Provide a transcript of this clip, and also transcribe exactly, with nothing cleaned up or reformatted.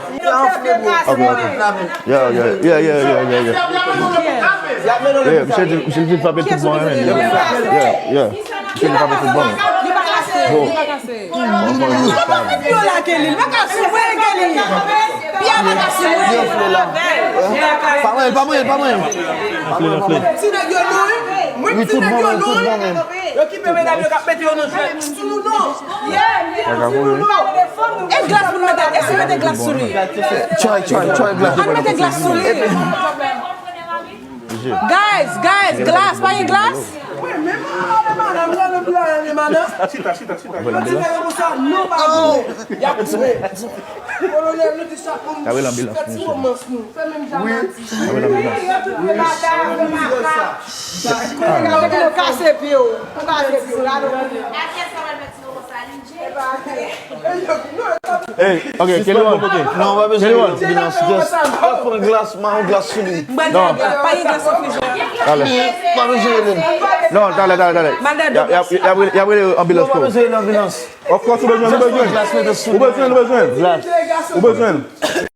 Ok, ok. Yeah, yeah, yeah, yeah, yeah, yeah, yeah. Yeah, misye di, misye di frape tout bon, man. Yeah, yeah. Misye di frape tout bon, man. Yo la, Kelly, l pa ka sou mwen, Kelly. Pye a pa ka sou mwen. Pa mwen, pa mwen, pa mwen. Ti nèg yo lou, wi. Mwen ti nèg yo lou, wi. Yo kipe medam yo k ap mete yo nan jwèt. Sou nou non. E glas pou n mete, e si mete glas sou li? Try, try, try glas. Al mete glas sou li. Guys, guys, glas, pa gen glas? Wi, men madan, madan, madan, madan. Chita, chita, chita. Yo di nèg yo konsa, non, pa vre. Y ap touye. Kolonèl, nou di sa pou nou fè ti romans nou. Fè menm jan Mati. Wi. Kase pye w. Kase pye w. Hey, ok, Kelly One. Non, pa bezwen Kelly One. Ambulans, just pran glas, mete yon glas sou li. Non. Pa gen glas nan frizè. Talè. Pa bezwen Helen. Non, talè, talè, talè. Y ap, y ap, y ap, y ap rele anbilans pou ou. Pa bezwen Helen, anbilans. Of course, ou bezwen, ou bezwen. Ou bezwen, ou bezwen. Ou bezwen.